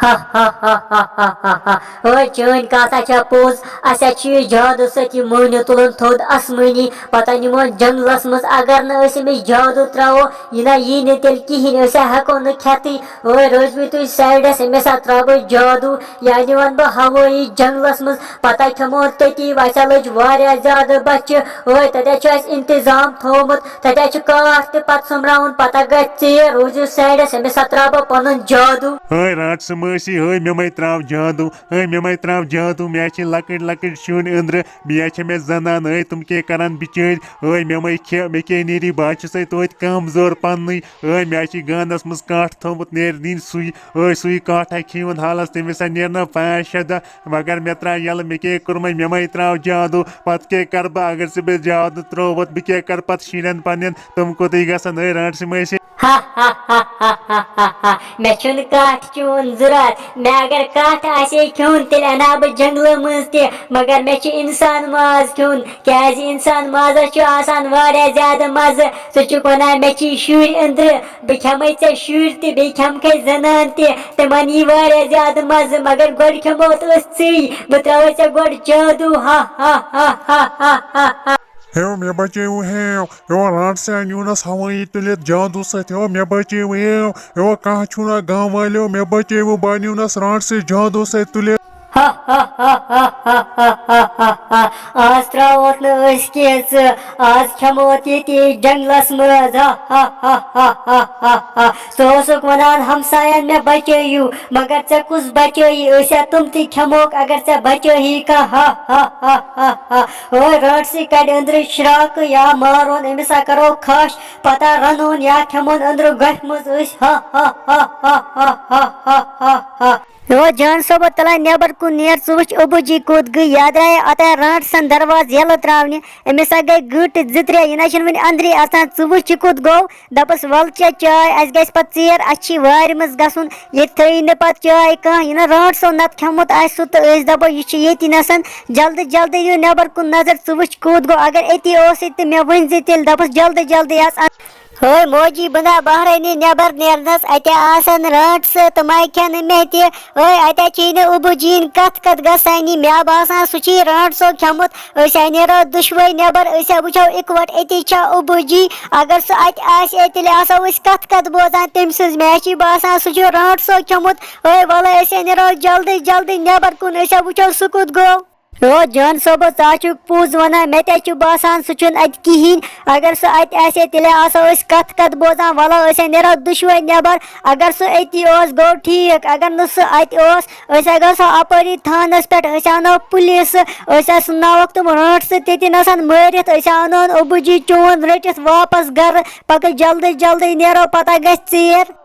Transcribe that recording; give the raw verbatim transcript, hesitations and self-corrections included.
ہا ہا ہا ہا ہا ہا ہا۔ اوے، چٲنۍ کتھ ہا چھےٚ پوٚز۔ اسہِ ہا چھُ یہِ جادو سۭتۍ یہِ مٔہنیوٗ تُلُن تھوٚد آسمٲنی۔ پتہٕ نِمون جنگلس منٛز۔ اگر نہٕ أسۍ أمِس جادو ترٛاوو، یہِ نہ یی نہٕ تیٚلہِ کِہیٖنۍ۔ أسۍ ہا ہٮ۪کو نہٕ کھٮ۪تھٕے۔ اوے، روٗزمٕتۍ تُہۍ سایڈس، أمِس ہا ترٛاوٕ بہٕ جادو۔ یا نِوان بہٕ ہوٲیی جنگلس منٛز۔ پتہٕ کھٮ۪مون تٔتی۔ وسا لٔج واریاہ زیادٕ بچہِ۔ اوے، تتہِ چھُ اسہِ انتظام تھوٚومُت۔ تتہِ چھُ کاٹھ تہِ پتہٕ سوٚمبراوُن۔ پتہٕ گژھِ ژیر۔ روٗزِو سایڈس، أمِس ہا ترٛاوٕ بہٕ پنُن جادو۔ ہے رانٛٹسہٕ مٲسی، ہے مےٚ مَے ترٛاو جادو۔ ہے مےٚ مَے ترٛاو جادو۔ مےٚ چھِ لۄکٕٹۍ لۄکٕٹۍ شُرۍ أنٛدرٕ۔ مےٚ چھِ مےٚ زنان۔ ہے تِم کیٛاہ کرن بِچٲرۍ؟ ہے مےٚ مَے کھےٚ، مےٚ کیٛاہ نیری؟ بہٕ ہا چھُسَے توتہِ کمزور پننُے۔ ہے مےٚ چھِ گانس منٛز کانٛٹھ تھوٚومُت، نیرِ دِنۍ سُے۔ ہے سُے کانٛٹھا کھیوٚن حالس، تٔمِس ہا نیرِ نہ پانٛژھ شےٚ دۄہ۔ مگر مےٚ ترٛاو یَلہٕ، مےٚ کیٛاہ کوٚرمَے؟ مےٚ مَے ترٛاو جادو۔ پتہٕ کیٛاہ کرٕ بہٕ؟ اگر ژےٚ مےٚ جادو ترٛووُتھ، بہٕ کیٛاہ کرٕ پتہٕ شُرٮ۪ن پننٮ۪ن؟ تِم کوٚتٕے گژھن؟ ہے رانٛٹسہٕ مٲسی۔ ہا ہا ہا ہا ہا ہا ہا۔ مےٚ چھُنہٕ کانٛہہ چون ضروٗرت۔ مےٚ اگر کانٛہہ آسہِ ہے کھیوٚن، تیٚلہِ اَنہٕ ہا بہٕ جنٛگلہٕ منٛز تہِ۔ مگر مےٚ چھُ اِنسان ماز کھیوٚن، کیٛازِ اِنسان مازَس چھُ آسان واریاہ زیادٕ مَزٕ۔ ژٕ چھُکھ وَنان مےٚ چھِ شُرۍ أنٛدرٕ، بہٕ کھٮ۪مَے ژےٚ شُرۍ تہِ، بیٚیہِ کھٮ۪مکھَے زَنان تہِ، تِمَن یی واریاہ زیادٕ مَزٕ۔ مگر گۄڈٕ کھٮ۪مو أسۍ ژٕے، بہٕ ترٛاوَے ژےٚ گۄڈٕ جادوٗ۔ ہا ہا ہا ہا ہا ہا ہا۔ ہیو، مےٚ بچٲیِو، ہیو۔ ہیو، رانٛٹسہِ نیوٗنس ہوٲیی تُلِتھ جادوٗ سۭتۍ۔ ہیو، مےٚ بچٲیِو، ہیو۔ ہیو، کانٛہہ چھُنہ گامہٕ والیو، مےٚ بچٲیِو، بہٕ نیوٗنس رانٛٹسہِ جادوٗ سۭتۍ تُلِتھ۔ ہا ہا ہا ہا ہا ہا ہا ہا ہا۔ آز ترٛاووتھ نہٕ أسۍ کینٛہہ ژٕ، آز کھٮ۪موتھ ییٚتی جنٛگلس منٛز۔ ہا ہا ہا ہا ہا ہا ہا۔ ژٕ اوسُکھ ونان ہمساین مےٚ بچٲیِو، مگر ژےٚ کُس بچٲیی؟ أسۍ ہا تِم تہِ کھٮ۪موکھ اگر ژےٚ بچٲیی کانٛہہ۔ ہا ہا ہا ہا ہا۔ اوے رانٛٹسٕے کڑِ أنٛدرٕ شراکہٕ یا مارون أمِس ہا کرو کھش، پتہٕ رنون یا کھٮ۪مون أنٛدرٕ گۄپھِ منٛز أسۍ۔ ہا ہا ہا ہا ہا ہا ہا ہا ہا۔ او جان صٲبہ، تَلہ نٮ۪بر کُن نیر، ژٕ وٕچھ ابوٗ جی کوٚت گٔے۔ یہِ درٛایے اوٚتام رانٛٹسَن دروازٕ یَلہٕ ترٛاونہِ۔ أمِس ہا گٔے گٲنٛٹہٕ زٕ ترٛےٚ، یہِ نہ چھُنہٕ وٕنہِ أنٛدرٕے اَژان۔ ژٕ وٕچھ یہِ کوٚت گوٚو۔ دَپَس وَلہٕ چےٚ چاے، اَسہِ گژھِ پَتہٕ ژیر، اَسہِ چھِ وارِ منٛز گژھُن۔ ییٚتہِ تھٲیی نہٕ پَتہٕ چاے کانٛہہ، یہِ نہ رانٛٹسو نَتہٕ کھٮ۪مُت آسہِ سُہ تہٕ أسۍ دَپو یہِ چھُ ییٚتی نَسَن۔ جلدی جلدی دِیِو نٮ۪بر کُن نظر، ژٕ وٕچھ کوٚت گوٚو۔ اگر أتی اوسُے تہٕ مےٚ ؤنۍ زِ تیٚلہِ، دَپَس جلدی جلدی اَژ۔ ہے موجی، بہٕ نہ بہرٲنی نٮ۪بر نیرنس، اتے آسن رانٛٹسہٕ، تِمے کھٮ۪نہٕ مےٚ تہِ۔ ہے اتے چھے نہٕ ابوٗ جی یِنۍ کتھ کتھ گژھانی، مےٚ باسان سُہ چھُے رانٛٹسو کھٮ۪مُت۔ أسۍ ہا نیرو دُشوے نٮ۪بر، أسۍ ہا وٕچھو اِکوٹ أتی چھا ابوٗ جی۔ اگر سُہ اتہِ آسہِ ہے، تیٚلہِ آسو أسۍ کتھ کتھ بوزان تٔمۍ سٕنٛز۔ مےٚ چھُے باسان سُہ چھُ رانٛٹسو کھٮ۪مُت۔ ہے ولے، أسۍ ہا نیرو جلدی جلدی نٮ۪بر کُن، أسۍ ہا وٕچھو سُہ کوٚت گوٚو۔ او جان صٲبہ، ژٕ ہا چھُکھ پوٚز وَنان، مےٚ تہِ ہا چھُ باسان سُہ چھُنہٕ اَتہِ کِہیٖنۍ۔ اگر سُہ اَتہِ آسہِ ہے، تیٚلہِ آسو أسۍ کَتھ کَتھ بوزان۔ وَلہٕ، أسۍ ہا نیرو دُشوَے نٮ۪بر۔ اگر سُہ أتی اوس، گوٚو ٹھیٖک۔ اگر نہٕ سُہ اَتہِ اوس، أسۍ ہا گژھو اَپٲری تھانَس پٮ۪ٹھ، أسۍ اَنو پُلیٖسہٕ، أسۍ ہا ژھٕنناوَکھ تِم رانٛٹسہٕ تٔتی نَسَن مٲرِتھ، أسۍ ہا اَنون ابوٗ جی چون رٔٹِتھ واپَس گَرٕ۔ پَکہٕ جلدی جلدی نیرو، پَتہٕ گژھِ ژیر۔